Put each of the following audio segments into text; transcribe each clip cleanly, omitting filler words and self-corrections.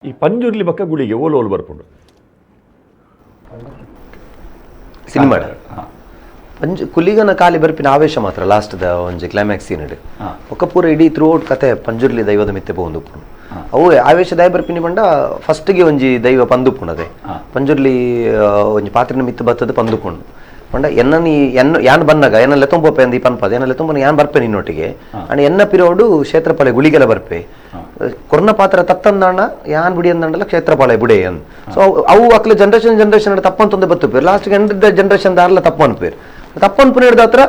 ಈ ಪಂಜುರ್ಲಿ ಬಕ್ಕ ಗುಳಿಗೆ ಓಲು ಓಲು ಬರ್ಪುಂಡು ಸಿನಿಮಾ ಪಂಜ್ ಕುಲಿಗನ ಕಾಲಿ ಬರ್ಪಿನ ಆವೇಶ ಮಾತ್ರ ಲಾಸ್ಟ್ ದ ಒಂಜಿ ಕ್ಲೈಮ್ಯಾಕ್ಸ್ ಸೀನ್ ಇಡ್. ಒಕ್ಕ ಪೂರ ಇಡೀ ಥ್ರೂ ಔಟ್ ಕತೆ ಪಂಜುರ್ಲಿ ದೈವದ ಮಿತ್ತೆ ಪೋವೊಂದುಪ್ಪುಂಡು. ಅವು ಆವೇಶ ದಯ ಬರ್ಪಿನಿ ಪಂಡ ಫಸ್ಟ್ಗೆ ಒಂಜಿ ದೈವ ಪಂದುಪ್ಪುಂಡು. ಅದೇ ಪಂಜುರ್ಲಿ ಒಂಜಿ ಪಾತ್ರೆನ ಮಿತ್ತು ಬತ್ತದ ಪಂದುಪ್ಪುಂಡು ಪಂಡ ಎನ್ನ ನೀ ಎನ್ನ ಯಾನ್ ಬನ್ನಗ ಎನ್ನ ಲೆತ್ತೊಂಬೋಪೆ ಅಂದ್ ಈ ಪನ್ಪದ ಎನ್ನ ಲೆತ್ತೊಂಬನ ಯಾನ್ ಬರ್ಪೆ ನಿನ್ನೊಟ್ಟಿಗೆ ಅಂಡ್ ಎನ್ನ ಪಿರೋಡು ಕ್ಷೇತ್ರಪಾಳೆ ಗುಳಿಗೆಲ ಬರ್ಪೆ ಕೊರ್ನ ಪಾತ್ರ ತತ್ತಂದಾಂಡ ಯಾನ್ ಬುಡಿ ಅಂದಾಂಡಲ ಕ್ಷೇತ್ರಪಾಳೆ ಬುಡೆ ಅಂದ್. ಸೊ ಅವು ಅಕ್ಲೆ ಜನರೇಷನ್ ಜನರೇಷನ್ ತಪ್ಪಂತೊಂದು ಬತ್ತುಪೇರು last end generation ದಾರ್ಲ ತಪ್ಪು ಅನ್ಪೇರು ತಪ್ಪು ಅನ್ಪುನ ಹತ್ರ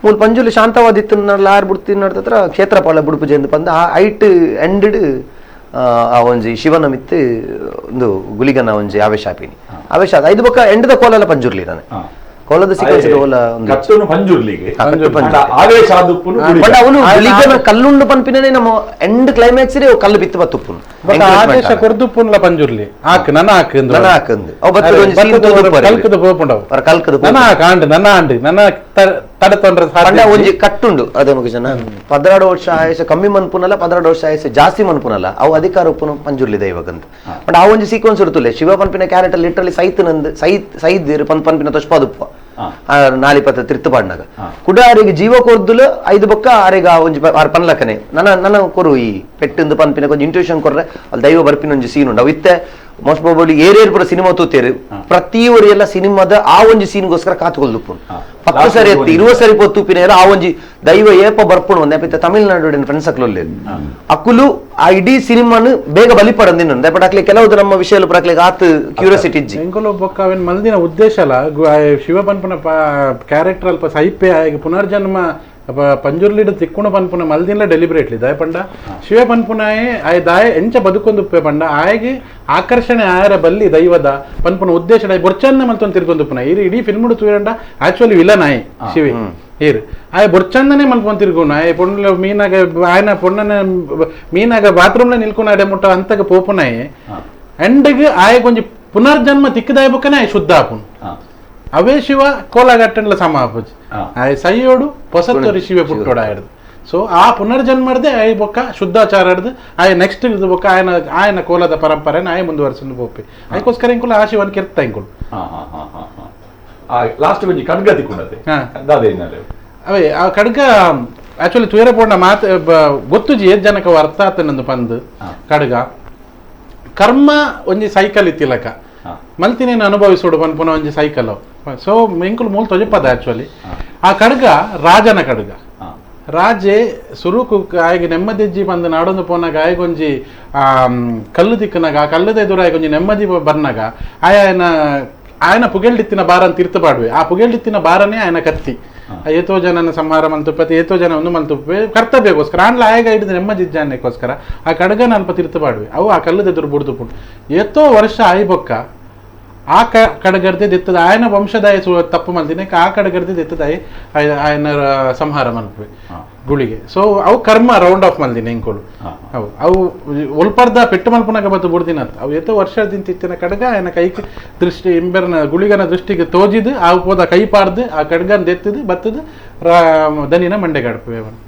ಮೂಲ ಪಂಜುಲಿ ಶಾಂತವಾದಿತ್ತು ಆರ್ ಬಿಡ್ತಿನ ಹತ್ರ ಕ್ಷೇತ್ರಪಾಲ ಬುಡುಪು ಜೇಂದು ಪಂದ ಆ ಐಟ್ ಎಂಡ್ ಆ ಒಂಜಿ ಶಿವನ ಮಿತ್ತು ಒಂದು ಗುಲಿಗನ ಒಂಜಿ ಆವೇಶ ಆಪಿನಿ ಆವೇಶ ಆದ ಐದು ಬೊಕ್ಕ ಎಂಡದ ಕೋಲಲ ಪಂಜುರ್ಲಿ ನಾನು ಕೋಲದ ಸೀಕ್ವೆನ್ಸ್ ಓಲ ಒಂದು ಕತ್ತುನು ಪಂಜುರ್ಲಿಗೆ. ಆ, ಕಟ್ಟು ಪಂಜುರ್ಲಿ. ಆಂಡ ಆವೇಶ ಆದುಪ್ಪುನು ಗುಳಿಗ. ಪಂಡ ಅವನು ಗುಲಿಗನ ಕಲ್ಲುಂಡು ಪನ್ಪಿನೇ ನಮ್ಮ ಎಂಡ್ ಕ್ಲೈಮ್ಯಾಕ್ಸ್ ಕಲ್ಲು ಬಿತ್ತು ಬತ್ತುಪ್ಪುನು. ಬೊಕ್ಕ ಆದೇಶ ಕೊರ್ದುಪ್ಪುನ್ಲ ಪಂಜುರ್ಲಿ ಆಕ್ ನನ ಆಕ್ ಇಂದು. ನನ ಆಕಂದು ಅವು ಬತ್ತದ ಒಂಜಿ scene ತೂದು ಪೋರೆ. ಕಲ್ಕದ ಪೋಪುಂಡವು. ಪರ ಕಲ್ಕದ ನನ ಆಕ್ ಆಂಡ್ ನನ ಆಂಡ್ ನನ ತಡೆ ತೊಂದ್ರೆ ಪಂಡ ಸಾಧ್ಯ. ಒಂಜಿ ಕಟ್ಟುಂಡು ಅದೇ ಮಗ ಜನ 12 ವರ್ಷ ಆಯಸ್ಸು ಕಮ್ಮಿ ಮನ್ಪುನಲ್ಲ, 12 ವರ್ಷ ಆಯಸ್ಸು ಜಾಸ್ತಿ ಮನ್ಪುನಲ್ಲ, ಅವು ಅಧಿಕಾರ ಉಪ್ಪುನು ಪಂಜುರ್ಲಿ ದೈವಗಂತ. ಪಂಡ ಆ ಒಂಜಿ ಸೀಕ್ವೆನ್ಸ್ ಇರ್ತುಲೆ ಶಿವ ಪನ್ಪಿನ ಕ್ಯಾರೆಕ್ಟರ್ ಲಿಟ್ರಲಿ ಸೈತ್ ನಂದ್ ಸೈತ್ ಸೈದ್ ಪನ್ ಪನ್ಪಿನ ತೊಷ್ಪಾದುಪ್ಪ ಆ ನಾಲಿಪತ್ತ ತಿರ್ತು ಪಾಡ್ನಾಗ ಕುಡ ಆರಿಗೆ ಜೀವ ಕೊರ್ದುಲು ಐದು ಬೊಕ್ಕ ಆರಿಗೆ ಆ ಒಂಜಿ ಆರ್ ಪನ್ಲಕನೆ ನನ್ನ ನನ್ನ ಕೊರು ಈ ಪೆಟ್ಟಿಂದು ಪನ್ಪಿನ ಕೊಂಚ ಇಂಟ್ಯೂಷನ್ ಕೊರ್ರೆ ಅಲ್ಲಿ ದೈವ ಬರ್ಪಿನ ಒಂಜಿ ಸೀನ್ ಉಂಡು. ಅವು ಇತ್ತೆ ಮೋಸ್ಟ್ ಪ್ರಾಬಬ್ಲಿ ಏರೇರ್ ಪೂರ ಸಿನಿಮಾ ತೂತೇರು ಪ್ರತಿ ಒರಿ ಎಲ್ಲ ಸಿನಿಮಾದ ಆ ಒಂಜಿ ಸೀನ್ಗೋಸ್ಕರ ಕಾತುಕೊಲ್ದುಪ್ಪುಂಡು. 10 ಸರಿ ಎತ್ತಿ 20 ಸರಿ ಪೋ ತೂಪಿನ ಆ ಒಂಜಿ ದೈವ ಏಪ ಬರ್ಪುಣು ಒಂದೆ ಪಿತ್ತ ತಮಿಳ್ನಾಡು ಫ್ರೆಂಡ್ಸ್ ಅಕ್ಲು ಅಕುಲು ಆ ಇಡೀ ಸಿನಿಮಾನು ಬೇಗ ಬಲಿಪಡಂದಿನ ದಯಪಟ್ಟು ಅಕ್ಲೆ ಕೆಲವು ನಮ್ಮ ವಿಷಯ ಪುರ ಆತ್ ಕ್ಯೂರಿಯಾಸಿಟಿ ಇಜ್ಜಿ. ಎಂಕುಲು ಬೊಕ್ಕ ಅವೆನ್ ಮಲ್ದಿನ ಉದ್ದೇಶ ಅಲ್ಲ ಶಿವ ಪನ್ಪುನ ಕ್ಯಾರೆಕ್ಟರ್ ಅಲ್ಪ ಸೈಪೆ ಆಯಗ್ ಪುನರ್ಜನ್ಮ ಪಂಜುರ್ಲಿಡ್ ತಿಕ್ಕುಣ ಪನ್ಪುನ ಮಲ್ದಿನ ಡೆಲಿಬರೇಟ್ಲಿ ದಾಯ ಪಂಡ ಶಿವ ಪನ್ಪುನಾಯೆ ಆಯ್ ದಾಯ ಎಂಚ ಬದುಕೊಂದುಪ್ಪೆ ಪಂಡ ಆಯಗೆ ಆಕರ್ಷಣೆ ಆಯರ ಬಲ್ಲಿ ದೈವದ ಪನ್ಪುನ ಉದ್ದೇಶ ಆಯ್ ಬೊರ್ಚನ್ನ ಮಲ್ತೊಂದು ತಿರ್ಗೊಂದುಪ್ಪುನ ಇರು ಇಡೀ ಫಿಲ್ಮ್ ತೂಯಂಡ ಆಕ್ಚುಲಿ ವಿಲನ್ ಆಯ್ ಶಿವೆ ಏರು ಆಯ್ ಬೊರ್ಚಂದನೆ ಮಲ್ಪೊಂದು ತಿರ್ಗುಣ ಆಯ್ ಪೊಣ್ಣು ಮೀನಾಗ ಆಯನ ಪೊಣ್ಣನ ಮೀನಾಗ ಬಾತ್ರೂಮ್ನ ನಿಲ್ಕೊಣ ಅಡೆ ಮುಟ್ಟ ಅಂತಗ ಪೋಪುನಾಯೆ ಎಂಡಗ್ ಆಯ್ ಒಂಜಿ ಪುನರ್ಜನ್ಮ ತಿಕ್ಕದಾಯ ಬೊಕ್ಕನೆ ಆಯ್ ಶುದ್ಧ ಆಪುನು. ಅವೇ ಶಿವ ಕೋಲಾಗಟ್ಟಂಡ್ಲ ಸಮ ಆಪುಜಿ. ಆಯ್ ಸೈಯೋಡು ಪೊಸತ್ತೊರಿ ಶಿವೆ ಪುಟ್ಟೋಡ ಆಯ್ದು. ಸೊ ಆ ಪುನರ್ಜನ್ಮರ್ದೆ ಆಯ್ ಬೊಕ್ಕ ಶುದ್ಧಾಚಾರ ಆಯ್ ನೆಕ್ಸ್ಟ್ ಬೊಕ್ಕ ಆಯನ ಆಯನ ಕೋಲದ ಪರಂಪರೆನ ಆಯ್ ಮುಂದುವರ್ಸೊಂದು ಪೋಪೆ ಅದಕ್ಕೋಸ್ಕರ ಇಂಕುಲು ಆ ಶಿವನ್ ಕೆರ್ತ ಇಂಕುಲು. ಹಾ ಹಾ ಹಾ ಹಾ ಹಾ ಆ ಲಾಸ್ಟ್ ಒಂಜಿ ಖಡ್ಗ ತಿಕ್ಕುಂಡತೆ ದಾದ ಏನಾರೆ? ಅವೇ ಆ ಖಡ್ಗ ಆಕ್ಚುಲಿ ತುಯರ ಪೋಂಡ ಮಾತು ಗೊತ್ತುಜಿ ಏತ್ ಜನಕ ಅರ್ಥ ಆತನಂದು ಪಂದ್. ಖಡ್ಗ ಕರ್ಮ ಒಂಜಿ ಸೈಕಲ್ ಇತ್ತಿಲಕ ಮಲ್ತಿನೇನು ಅನುಭವಿಸೋಡು ಪನ್ಪುನ ಒಂಜಿ ಸೈಕಲ್. ಸೊ ಎಂಕುಲು ಮೂಲ ತೊಜಪದ ಆಕ್ಚುಲಿ ಆ ಖಡ್ಗ ರಾಜನ ಖಡ್ಗ. ರಾಜೆ ಸುರುಕು ಆಯಗ್ ನೆಮ್ಮದಿಜ್ಜಿ ಬಂದು ನಾಡೊಂದು ಪೋನಾಗ ಆಯಗೊಂಜಿ ಕಲ್ಲು ತಿಕ್ಕನಾಗ ಆ ಕಲ್ಲದ ಎದುರು ಆಯಗೊಂಜಿ ನೆಮ್ಮದಿ ಬರ್ನಾಗ ಆಯನ ಆಯನ ಪುಗೆಲ್ಡಿತ್ತಿನ ಬಾರನ್ ತೀರ್ಥ ಪಾಡುವೆ. ಆ ಪುಗೆಲ್ಡಿತ್ತಿನ ಬಾರನೇ ಆಯನ ಕತ್ತಿ. ಏತೋ ಜನನ ಸಂಹಾರ ಮಲ್ತುಪ್ಪೆ ಏತೋ ಜನ ಒಂದು ಮಲ್ತುಪ್ಪೆ ಕರ್ತವ್ಯಕ್ಕೋಸ್ಕರ ಆಂಡ್ಲ ಆಯಗ ಹಿಡಿದು ನೆಮ್ಮದಿಜ್ಜಾನಕ್ಕೋಸ್ಕರ ಆ ಖಡ್ಗನ ಅಲ್ಪ ತೀರ್ಥ ಪಾಡುವೆ. ಅವು ಆ ಕಲ್ಲದ ಎದುರು ಬುಡ್ದು ಏತೋ ವರ್ಷ ಆಯ್ಬೊಕ್ಕ ಆ ಕಡಗರ್ದೆ ದೆತ್ತದ ಆಯನ ವಂಶದಾಯ ತಪ್ಪು ಮಲ್ದಿನ ಆ ಕಡಗರ್ದೆ ದೆತ್ತದಾಯ ಆಯನ ಸಂಹಾರ ಮಲ್ಪುವೆ ಗುಳಿಗೆ. ಸೊ ಅವು ಕರ್ಮ ರೌಂಡ್ ಆಫ್ ಮಲ್ದಿನ ಎಂಕುಲು. ಅವು ಅವು ಒಲ್ಪರ್ದ ಪೆಟ್ಟು ಮಲ್ಪುನಾಗ ಬತ್ತು ಬುಡ್ದಿನ ಅವು ಏತೋ ವರ್ಷದಿಂದ ಇತ್ತಿನ ಕಡಗ ಆಯನ ಕೈ ದೃಷ್ಟಿ ಇಂಬೆರ್ನ ಗುಳಿಗನ ದೃಷ್ಟಿಗೆ ತೋಜಿದು ಆ ಪೋದ ಕೈ ಪಾರ್ದು ಆ ಕಡ್ಗನ್ ದೆತ್ತದು ಬತ್ತದು ದನಿನ ಮಂಡೆ ಗಡಪುವೆ ಅವನು.